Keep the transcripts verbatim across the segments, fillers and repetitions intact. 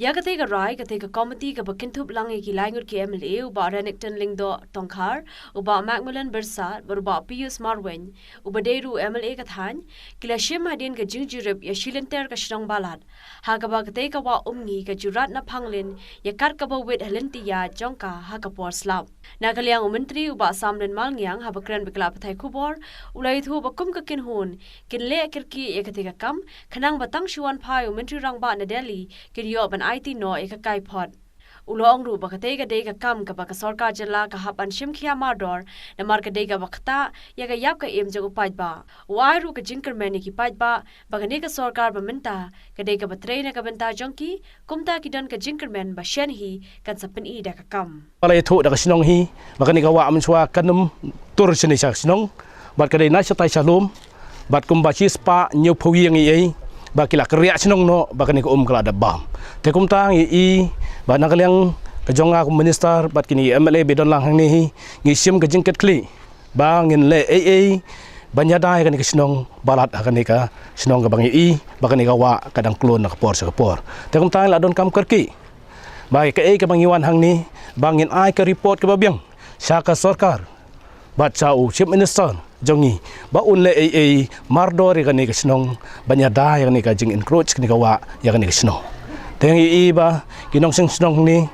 Ïa katei ka rai, katei ka komiti kaba kynthup lang ïa ki lai ngut ki M L A, u Bah Renikton Lyngdoh Tongkhar, u Bah Macmillan Byrsat, bad u Bah Pius Marwein, uba dei ruh u M L A ka thaiñ, ki la shim hadien ka jingjurip ïa shilynter ka shnong Balat, ha kaba katei ka wah Umngi ka ju rat na phanglin ïa kat kaba wit ha lynti ïaid jong ka ha ka por slap. Na ka liang u Myntri u Bah Samlin Malngiang, haba kren bad ki lad pathai khubor, u la ïathuh ba kum ka kynhun kin leh kyrkieh ïa katei ka kam, khnang ba tang shu wan phai u Myntri Rangbah na Delhi kin ïoh ban aiti noh ïa ka kaiphod. U la ong ruh ba katei ka dei ka kam kaba ka sorkar jylla ka hap ban shim khia mardor, namar ka dei kaba ktah ïa ka ïap ka im jong u paidbah. U ai ruh ka jingkyrmen ïa ki paidbah ba kane ka sorkar ba mynta ka dei kaba trei na ka bynta jong ki, kumta ki don ka jingkyrmen ba shen hi kan sa pyni da ka kam. Ba la ïathuh da ka shnong hi ba kane ka wah mynshuwa kan ym tur shane sha shnong, bad ka dei na shatai sha lum, bad kumba shispah hynñiewphew ïing ei ei ba ki la kyrriah shnong noh ba kane ka um ka la dep bam. Te kumta ngi i ba na ka liang ka jong nga kum minister bad kine M L A ba don lang hangne hi, ngi shim ka jingkitkhlieh ba ngin leh ei ei ban ïada ïa kane ka shnong Balat, ha kane ka shnong kaba ngi i ba kane ka wah ka dang klun na ka por sha ka por. Te kumta ngi la donkam kyrkieh ba kaei kaba ngi wan hangne ba ngin ai ka report kaba biang sha ka sorkar bad sha u Chief Minister jong ngi ba un leh ei ei mardor ïa kane ka shnong ban ïada ïa kane ka jing encroach kane ka wah ïa kane ka shnong. Te ngi i ba ki nongshong shnong hangne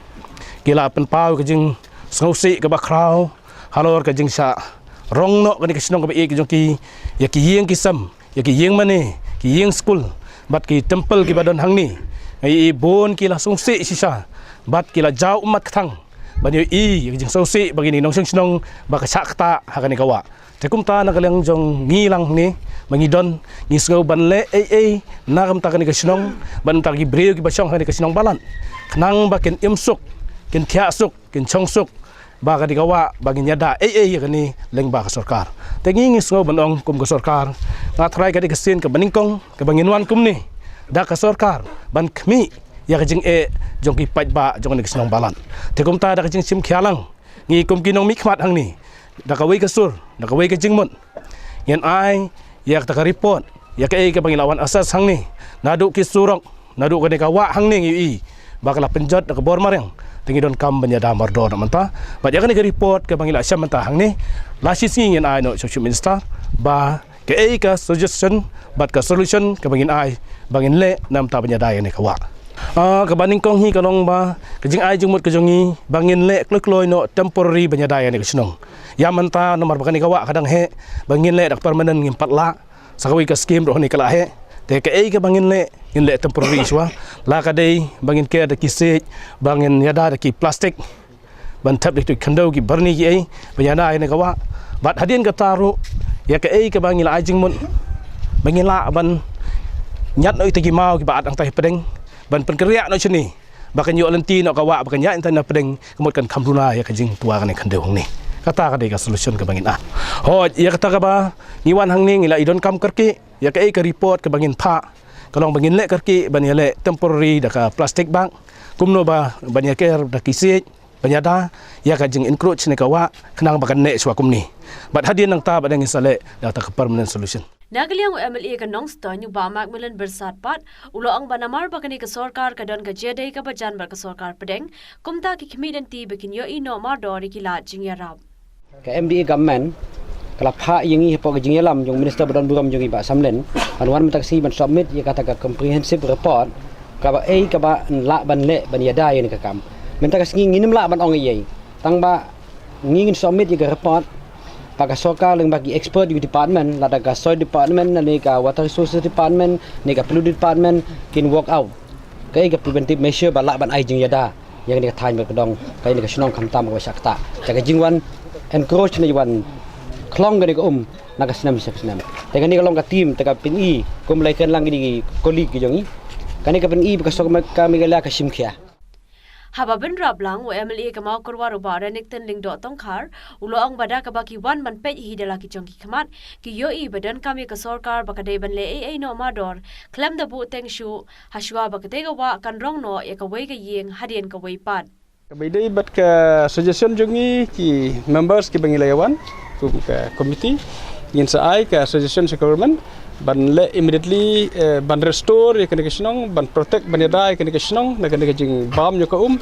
ki la pynpaw ka jingsngewsih kaba khraw halor ka jingshah rong noh kane ka shnong kaba ïeit ka jong ki ïa ki ïing ki sem, ïa ki ïing mane, ki ïing skul bad ki temple kiba don hangne. Ngi i bun ki la sngewsih shisha bad ki la jaw ummat kthang ban ïohi ïa ka jingsngewsih ba kine ki nongshong shnong ba ka shah ktah ha kane ka wah. Te kumta na ka liang jong ngi lang hangne ba ngi don, ngi sngew ban leh ei ei na ka bynta kane ka shnong, bad na ka bynta ki briew kiba shong ha kane ka shnong Balat, khnang ba kin im suk, kin thiah suk, kin shong suk ba kane ka wah ba ngin ïada ei ei ïa kane lyngba ka sorkar. Te ngi ngi sngew ban ong kum ka sorkar, nga tharai ka dei ka sien kaba nyngkong kaba ngin wan kumne da ka sorkar ban khmih ïa ka jingeh jong ki paidbah jong kane ka shnong Balat. Te kumta da ka jingshim khia lang, ngi kum ki nongmihkhmat hangne, da kawei ka sur, da kawei ka jingmut, ngin ai ïa kata ka report ïa kaei kaba ngi la wan assess hangne, naduh ki surok, naduh kane ka wah hangne ngi i ba ka la pynjot da ka bor mariang. Te ngi donkam ban ïada mardor na mynta. Bad ïa kane ka report kaba ngi la shim mynta hangne, la shisngi ngin ai noh sha u Chief Minister ba kaei ka suggestion bad ka solution kaba ngin ai ba ngin leh na mynta ban ïada ïa kane ka wah. Ah, kaba nyngkong hi ka long ba ka jingai jingmut ka jong ngi ba ngin leh kloi kloi noh temporary ban ïada ïa kane ka shnong. Ïa mynta namar ba kane ka wah ka dang heh, ba ngin leh da ka permanent ngim pat lah. Sa kawei ka skim ruh hangne ka la heh. Te kaei kaba ngin leh, ngin leh temporary shuwa. La ka dei ba ngin ker da ki siej, ba ngin ïada da ki plastik ban thep da ki khyndew, ki byrni kiei ban ïada ïa kane ka wah. Bad hadien kata ruh, ïa kaei kaba ngi la ai jingmut ba ngin lah ban ñiad noh ïa kita ki maw kiba at hangtai hapdeng ban pynkyrïah noh shane ba kan ïoh lynti noh ka wah, ba kan ïaid hangtai napdeng, ka mut kan kham duna ïa ka jingtwa kane ka khyndew hangne. Kata ka dei ka solution kaba ngin ai. Hooid, ïa kata kaba ngi wan hangne ngi la i donkam kyrkieh ïa kaei ka report kaba ngin phah, ka long ba ngin leh kyrkieh ban ïaleh temporary da ka plastic bag, kumno ba ban ïaker da ki siej ban ïada ïa ka jing encroach ne ka wah, khnang ba kan neh shuwa kumne. Bad hadien nangta ba dang ngin sa leh da kata ka permanent solution. Na ka liang u M L A ka Nongstoiñ, u Bah Macmillan Byrsat pat, u la ong ba namar ba kane ka sorkar ka don ka jingïadei kaba jan bad ka sorkar pdeng, kumta ki khmih lynti ba kin ïohi noh mardor ïa ki lad jingïarap. Ka M D A government ka la phah ïa ngi hapoh ka jingïalam jong u Minister ba don burom jong ngi, Bah Samlin, ban wan mynta ka sngi ban submit ïa kata ka comprehensive report kaba ei kaba lah ban leh ban ïada ïa kane ka kam. Mynta ka sngi ngim lah ban ong ei ei, tang ba ngi ngin submit ïa ka report ba ka sorkar lyngba ki expert jong ki department, lada ka soil department ne ka water resources department ne ka P W D department kin work out kaei ka preventive measure ba lah ban ai jingïada ïa kane ka thaiñ bad ka dong, kane ka shnong, khamtam kaba shah ktah. Te ka jingwan encroach ne wan khlong kane ka um na ka snem sha ka snem. Te kane ka long ka team, te ka pyni kum lai kren lang kine ki colleague ki jong ngi. Kane ka pyni ba ka sorkar Meghalaya ka shim khia. Haba bynrap lang, u M L A ka Mawkyrwat, u Bah Renikton Lyngdoh Tongkhar, u la ong ba da kaba ki wan ban peit hi da la ki jong ki khmat, ki ïohi ba donkam ïa ka sorkar ba ka dei ban leh ei ei noh mardor khlem da buh teng shuh, ha shuwa ba katei ka wah kan rong noh ïa kawei ka ïing hadien kawei pat. Kaba ïadei bad ka suggestion jong ngi ki members kiba ngi la ïawan kum ka committee, ngin sa ai ka suggestion sha government Ban leh immediately, eh, ban restore ïa kane ka shnong, ban protect, ban ïada ïa kane ka shnong na kane ka jingbam ïa ka um.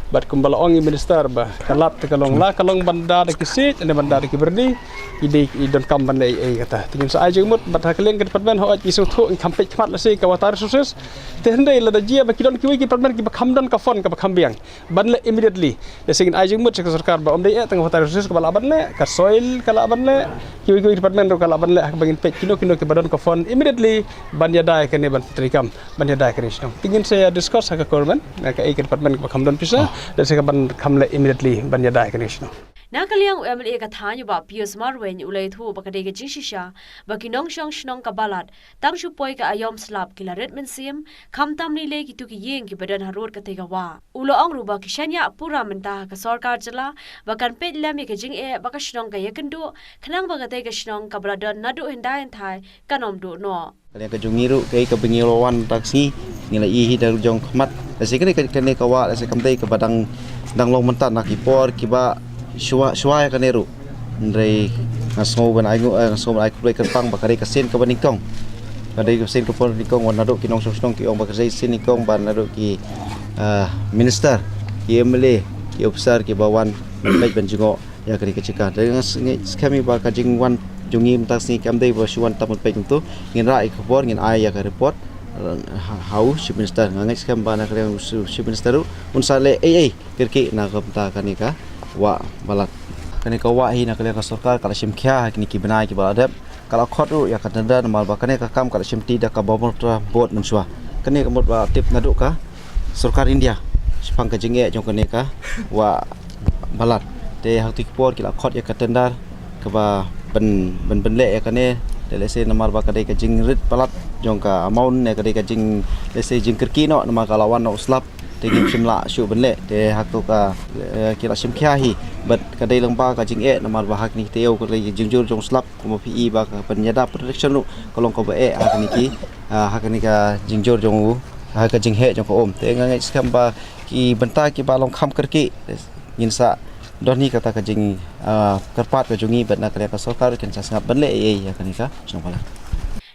Bad kumba la ong i minister ba ka lad te ka long la ka long ban da da ki siej ne ban da da ki byrni. I dei i donkam ban leh ei ei kata. Te ngin sa ai jingmut bad ha ka liang ka department hooid ngi sngewthuh ngi kham peit khmat lehse ka water resources. Te hynrei lada jia ba ki don kiwei ki department kiba kham don ka fund kaba kham biang ban leh immediately. Lehse ngin ai jingmut sha ka sorkar ba ym dei eh tang ka water resources kaba lah ban leh, ka soil ka lah ban leh, kiwei kiwei department ruh ka lah ban leh ha kaba ngin peit kino kino kiba don ka fund immediately ban ïada ïa kane ban treikam ban ïada ïa kane shnong. Te ngin sa ïa discuss ha ka government, eh, kaei ka department kaba kham don pisa, lehse kaban kham leh immediately ban ïada ïa kane shnong. Na ka liang u M L A ka thaiñ u Bah Pius Marwein u la ïathuh ba ka dei ka jingshisha ba ki nongshong shnong ka Balat tang shu poi ka aïom slap ki la rit mynsiem, khamtam lei lei kito ki ïing kiba don harud katei ka wah. U la ong ruh ba ki shaniah pura mynta ha ka sorkar jylla ba kan peit lem ïa ka jingeh ba ka shnong ka ïakynduh khnang ba katei ka shnong kaba la don naduh hyndai hynthai kan ym duh noh. Ka liang ka jong ngi ruh kaei kaba ngi la wan mynta ka sngi ngi la ïohi da jong khmat. Lehse kane ka, kane ka wah lehse kam dei kaba dang, dang long mynta na ki por kiba shuwa shuwa ïa kane ruh. Hynrei nga sngew ban ai ngu, eh, nga sngew ban ai khublei kyrpang ba ka dei ka sien kaba nyngkong. Ka dei ka sien kaba nyngkong wan naduh ki nongshong shnong ki ong ba ka dei sien nyngkong ban naduh ki, eh, minister, ki M L A, ki officer kiba wan ban peit ban jngoh ïa kane ka jaka. Te nga s-, nga skhem ba ka jingwan jong ngi mynta ka sngi kam dei ba shu wan tang ban peit kumto. Ngin rah ïa ka khubor, ngin ai ïa ka report, eh, ha, ha u Chief Minister. Nga ngeit skhem ba na ka liang u Chief Minister ruh un sa leh ei ei kyrkieh na ka bynta kane ka wah Balat. Kane ka wah hi na ka liang ka sorkar ka la shim khia ha kine ki bnai kiba la dep. Ka la khot ruh ïa ka tender namar ba kane ka kam ka la shimti da ka Brahmaputra Board mynshuwa. Kane ka mut ba tip naduh ka sorkar India shaphang ka jingeh jong kane ka wah Balat. Te ha kito ki por ki la khot ïa ka tender kaba ban, ban, ban leh ïa kane. Te lehse namar ba ka dei ka jingrit palat jong ka amount ne ka dei ka jing, lehse jingkyrkieh noh namar ka la wan noh u slap. Te ngim shym lah shuh ban leh. Te ha kato ka, eh, ki la shim khia hi. Bad ka dei lyngba ka jingeh namar ba ha kine ki taïew ka dei ka jingjur jong u slap kumba phi i ba ka pynïada protection ruh ka long kaba eh ha kine ki, ah, ha kine ka jingjur jong u, ha ka jingheh jong ka um. Te nga ngeit skhem ba ki bynta kiba long kham kyrkieh ngin sa don hi kata ka jing, ah, kyrpad ka jong ngi bad na ka liang ka sorkar kin sa sngap ban leh ei ei ha kane ka shnong Balat.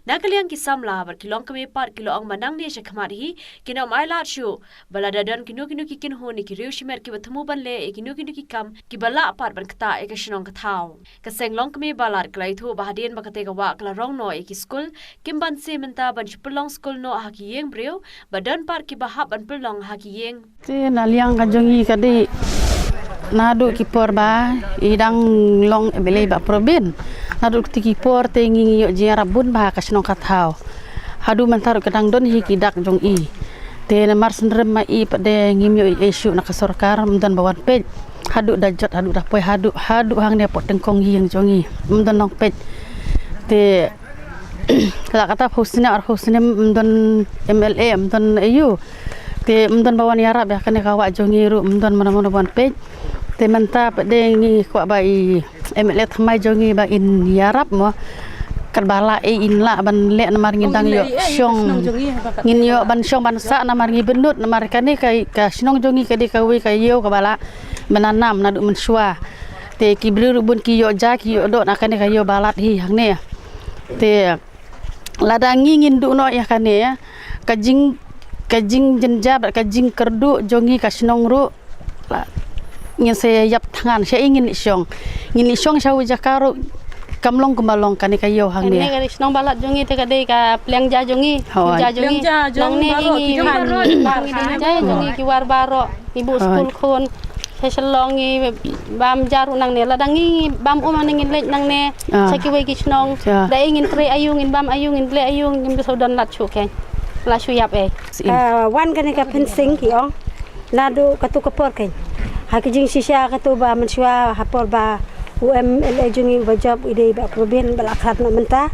Na ka liang ki samla bad ki longkmie pat ki la ong ba nangne shakhmat hi kin ym ailad shuh ba lada don kino kino ki kynhun ne ki riew shimet kiba thmu ban leh ïa kino kino ki kam kiba lah pat ban ktah ïa ka shnong ka thaw. Ka seng longkmie Balat ka la ïathuh ba hadien ba katei ka wah ka la rong noh ïa ki skul kim banse mynta ban shu pynlong skul noh ha ki ïing briew ba don pat kiba hap ban pynlong ha ki ïing. Te na liang ka jong ngi ka dei naduh ki por ba i dang long M L A Bah Probin. Naduh kito ki por te ngi ngi ïoh jingïarap bun bha ha ka shnong ka thaw. Haduh mynta ruh ka dang don hi ki dak jong i. Te namar synrem ma i pat de ngim ïoh ei shuh na ka sorkar ym don ba wan peit. Haduh da jot haduh da poi haduh, haduh hangne hapoh tyngkong ïing jong i ym don nongpeit. Te la kata phew snem arphew snem ym don M L A ym don A U. Te ym don ba wan ïarap ïa kane ka wah jong ngi ruh ym don mano mano ba wan peit. Te mynta pat de ngi kwah ba i M L A thymmai jong ngi ba in ïarap mo. Katba lah ei in lah ban leh namar ngi dang ïoh shong. Ngin ïoh ban shong ban sah namar ngi bynnud namar kane ka, ka shnong jong ngi ka dei kawei ka ïew kaba lah ban nam naduh mynshuwa. Te ki briew ruh bun ki ïoh ja ki ïoh doh na kane ka ïew Balat hi hangne. Te lada ngi ngin duh noh ïa kane ka jing, ka jingjynjar bad ka jingkyrduh jong ngi ka shnong ruh. La, ngin sa ïap thngan sha i ngin leit shong. Ngin leit shong sha u jaka ruh kam long kumba long kane ka ïew hangne. Kane ka shnong Balat jong ngi te ka dei ka pliang ja jong ngi. Hooid. Ja jong ngi. Pliang ja jong ngi baroh, ki jong baroh. Pliang ja jong ngi ki war baroh. Ngi buh skul khun. Sha Shillong ngi bam ja ruh nangne. Lada ngi bam um nangne ngin leit nangne. Sha kiwei ki shnong. Da ei ngin trei aïu ngin bam aïu ngin leh aïu ngim da shu don lad shuh kein. Lad shu ïap ei. Ka wan kane ka fencing ki ong. Naduh katu ka por kein. Ha ki jingshisha katu ba mynshuwa ha por ba u M L A jong ngi uba jop i dei Bah Probin ba la khlad noh mynta.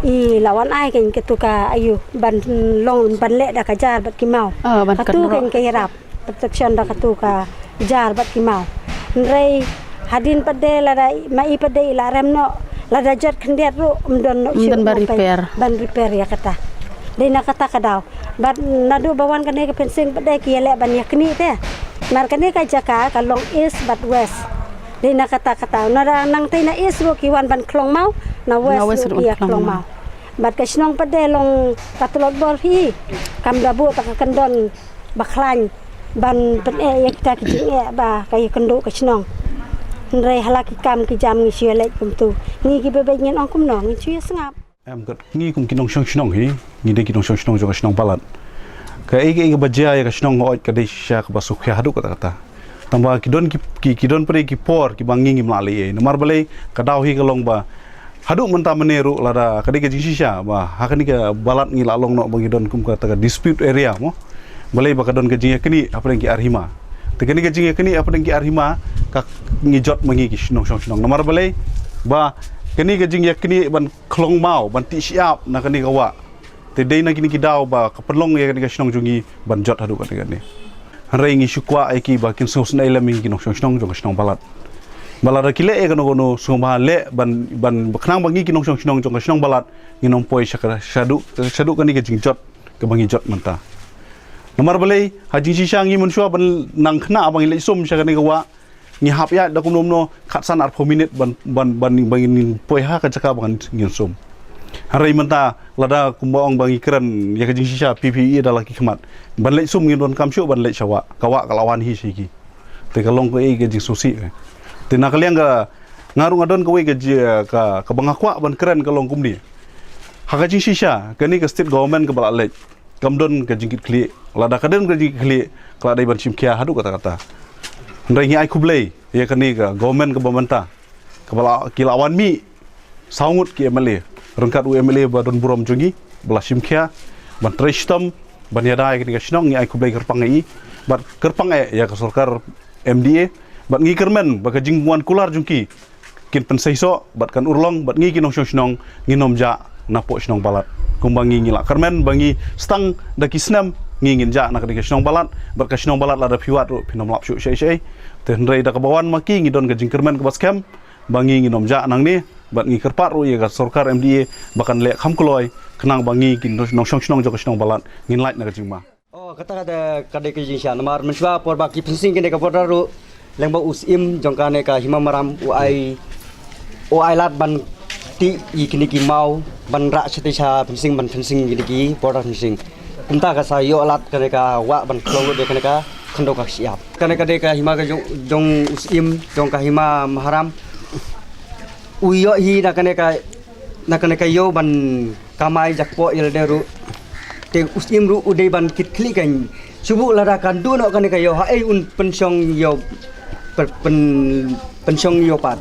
I la wan ai kein katu ka aïu ban long ban leh da ka jar bad ki maw. Katu kein ka ïarap. Protection da katu ka jar bad ki maw. Hynrei hadien pat de lada ma i pat de i la rem noh lada jot khyndiat ruh ym don noh shuh ban repair ïa kata. Dei na kata ka daw. Bad naduh ba wan kane ka fencing pat de ki ïaleh ban ïaknieh te. Namar kane ka jaka ka long east bad west. Dei na kata ka daw. Nada nangtei na east ruh ki wan ban khlong maw, na west ruh ki ïa khlong maw. Bad ka shnong pat de long ka tlot bor hi. Kam da buh ta ka kyndon ba khlaiñ ban pyneh ïa kita ki jingeh ba ka ïakynduh ka shnong. Hynrei ha la ki kam ki jam ngi shu ïa leit kumtu. Ngi kiba beit ngin ong kumno, ngin shu ïa sngap. Em, kat ngi kum ki nongshong shnong hi, ngi dei ki nongshong shnong jong ka shnong Balat. Kaei kaei kaba jia ïa ka shnong, nga ong ka dei shisha kaba sngewkhia haduh katta katta. Tangba ki don ki, ki, ki don pat ki por kiba ngi ngim lah leh ei. Namar balei, ka daw hi ka long ba haduh mynta mynne ruh, lada ka dei ka jingshisha ba ha kane ka Balat ngi la long noh ba ngi don kum kata ka dispute area mo. Balei, ba ka don ka jingïaknieh hapdeng ki ar hima. Te kane ka jingïaknieh hapdeng ki ar hima ka ngi jot ma ngi ki nongshong shnong. Namar balei, ba kane ka jingïaknieh ban khlong maw, ban tih shyiap na kane ka wah. Te dei na kine ki daw ba ka pynlong ïa kane ka shnong jong ngi ban jot haduh kane kane. Hynrei ngi shu kwah ïa ki ba kin sngewsynei lem ïa ngi ki nongshong shnong jong ka shnong Balat. Ba lada ki leh ïa kano kano, sngewbha leh ban, ban, ba khnang ba ngi ki nongshong shnong jong ka shnong Balat ngin ym poi sha ka, shaduh, shaduh kane ka jingjot kaba ngi jot mynta. Namar balei, ha jingshisha ngi mynshuwa ban nang khynnah ba ngi leit sum sha kane ka wah, ngi hap ïaid da kumno kumno khatsan arphew minit ban, ban, ban, ban ngin poi ha ka jaka ba ngin sum. Hynrei mynta lada kumba ong ba ngi kren ïa ka jingshisha, P P E da la ki khmat, ban leit sum ngin donkam shuh ban leit sha wah, ka wah ka la wan hi sha ki. Te ka long kaei ka jingsngewsih. Te na ka liang ka, nga ruh nga don kawei ka ji-, ka, kaba nga kwah ban kren ka long kumne. Ha ka jingshisha kane ka state government kaba la leit, kam don ka jingkitkhlieh. Lada ka don ka jingkitkhlieh, ka la dei ban shim khia haduh katta katta. Hynrei ngi ai khublei ïa kane ka government kaba mynta, kaba la, ki la wan mih saw ngut ki M L A, ryngkat u M L A ba don burom jong ngi, ba la shim khia ban trei shitom, ban ïada ïa kane ka shnong. Ngi ai khublei kyrpang ïa i, bad kyrpang eh ïa ka sorkar M D A, bad ngi kyrmen ba ka jingwan kular jong ki kin pynseisoh bad kan urlong, bad ngi ki nongshong shnong ngin ym jah napoh shnong Balat. Kumba ngi, ngi la kyrmen ba ngi sdang da ki snem ngi ngin jah na kane ka shnong Balat, bad ka shnong Balat lada phi wad ruh phin ym lap shuh shaei shaei. Te hynrei da kaba wan ma ki ngi don ka jingkyrmen kaba skhem ba ngi ngin ym jah nangne, bad ngi kyrpad ruh ïa ka sorkar M D A ba kan leh kham kloi khnang ba ngi ki nongshong shnong jong ka shnong Balat ngin lait na ka jingma. Oh, kata ka dei, ka dei ka jingshisha. Namar mynshuwa por ba ki fencing kane ka border ruh, lyngba u Syiem jong kane ka Hima Maram u ai, u ai lad ban tih ïa kine ki maw, ban rah shatei sha fencing, ban fencing kine ki border fencing. Kumta ka sa ïoh lad kane ka wah ban khlong lut ïa kane ka khyndew ka shyiap. Kane ka dei ka hima ka jong, jong u Syiem jong ka Hima Maram. U ïoh hi na kane ka, na kane ka ïew ban kamai jakpoh ïa lade ruh. Te u Syiem ruh u dei ban kitkhlieh kan. Shu buh lada kan duh noh kane ka ïew, haei un pynshong ïew, pyn, pyn, pynshong ïew pat.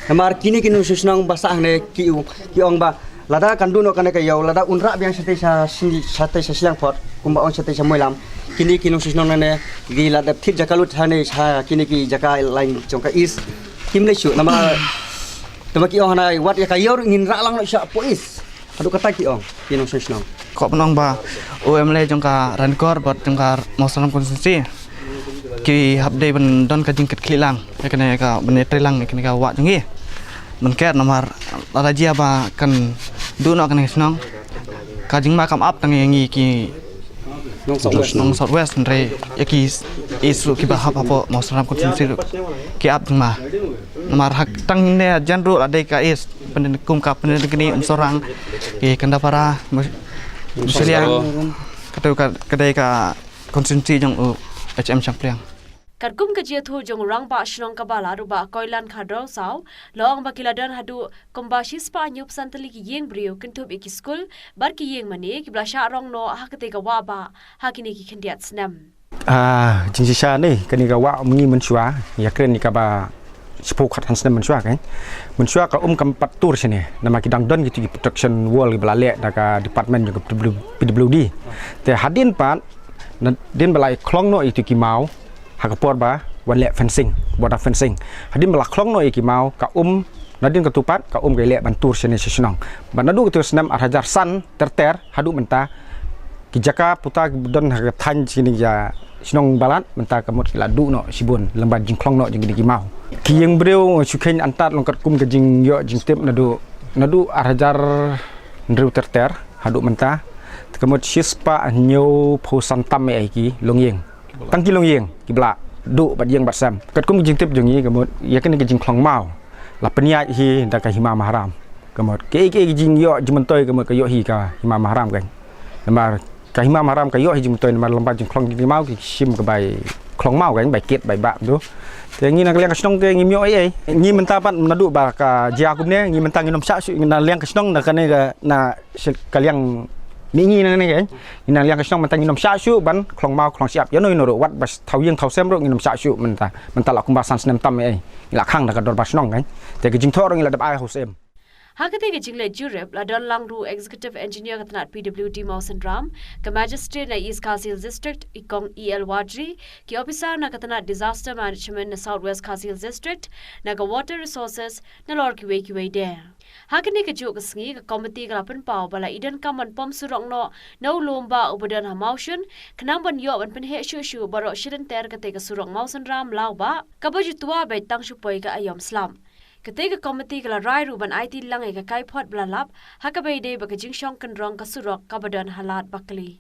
Namar kine ki nongshong shnong ba sah hangne ki, ki ong ba lada kan duh noh kane ka ïew, lada un rah biang shatei sha, shatei sha shiliang phot, kumba ong shatei sha Moilam. Kine ki nongshong shnong nangne ki la dep thied jaka lut hangne sha kine ki jaka line jong ka east. Kim leh shuh namar, namar ki ong hangne wat ïa ka ïew ruh ngin rah lang noh sha poh east. Haduh katta ki ong ki nongshong shnong. Kwah ban ong ba u M L A jong ka Ranikor bad jong ka Mawsynram constituency ki hap dei ban don ka jingkitkhlieh lang ïa kane ka, ban ïatrei lang ïa kane ka wah jong ngi. Ban ker namar lada jia ba kan duh noh kane ka shnong, ka jingma kam ap tang ïa ngi ki Nong South West. Nong South West, hynrei ïa ki east ruh kiba hap hapoh Mawsynram constituency ruh ki ap jingma. Namar hak tang ne jan ruh la dei ka east, pynban kum ka pynban kine Umsawrang, ki Kandapara, Shiliang, kata ka, ka dei ka constituency jong u H M Shangpliang. Katkum ka jingïathuh jong u Rangbah Shnong ka Balat u Bah Koilan Khardosaw, la ong ba ki la don haduh kumba shispah hynñiewphew san tylli ki ïing briew kynthup ïa ki skul bad ki ïing mane kiba la shah rong noh ha katei ka wah bah ha kine ki khyndiat snem. Ah, jingshisha ne kane ka wah, um, ngi mynshuwa ïakren ïa kaba shiphew khatsan snem mynshuwa kan. Mynshuwa ka um kam pat tur shane namar ki dang don kito ki protection wall kiba la leh da ka department jong ka P W D. Te hadien pat, nadien ba la khlong noh ïa kito ki maw, ha ka por ba wan leh fencing, border fencing. Hadien ba la khlong noh ïa ki maw, ka um, nadien katu pat ka um ka leh ban tur shane sha shnong. Bad naduh katu snem ar hajar san ter ter haduh mynta, ki jaka puta ki don ha ka thaiñ shane ïa shnong Balat mynta ka mut ki la duh noh shibun lyngba jingkhlong noh jong kine ki maw. Ki ïing briew shu kheiñ antad long katkum ka jingïoh jingtip naduh, naduh ar hajar hynriew ter ter haduh mynta. Te ka mut shispah hynñiewphew san tam ïa ki longïing. Tang ki longïing kiba la duh bad ïing bad sem. Katkum ka jingtip jong ngi ka mut ïa kane ka jingkhlong maw la pynïaid hi da ka Hima Maharam. Ka mut ka ei ka ei ka jingïoh jingmyntoi ka mut ka ïoh hi ka hima mahram kan. Namar ka hima mahram ka ïoh hi jingmyntoi namar lem bad jingkhlong jingmaw ki shim ka bai khlong maw kan, bai kit bai bah tu. Te ngi na ka liang ka shnong te ngim ïoh ei ei. Ngi mynta pat naduh ba ka jia kumne ngi mynta ngin ym shah shuh na liang ka shnong na kane ka na ka liang ni ngi na kane kan. Ngi na liang ka shnong mynta ngin ym shah shuh ban khlong maw khlong shyiap. Ïano ïano ruh wat ba thaw ïing thaw sem ruh ngin ym shah shuh mynta. Mynta la kumba san snem tam ei ei. Ngi la khang da ka dorbar shnong kan. Te ka jingthoh ruh ngi la dep ai ha u Syiem. Ha kata ka jingleit jurip la don lang ruh Executive Engineer ka tnat P W D Mawsynram, ka Magistrate na East Khasi Hills District i Kong E L Wadri, ki officer na ka tnat Disaster Management na South West Khasi Hills District, na ka Water Resources, nalor kiwei kiwei de. Ha kane ka juh ka sngi ka komiti ka la pynpaw ba la i donkam ban pom surok noh na u lum bah uba don ha Mawshun, khnang ban ïoh ban pynheh shuh shuh baroh shilynter kata ka surok Mawsynram Lawbah, kaba ju twa beit tang shu poi ka aïom slap. Kata ka komiti ka la rai ruh ban aiti lang ïa ka kaiphod ba la lap, ha kaba ïadei bad ka jingshong kynrong ka surok kaba don ha Lad Bakli.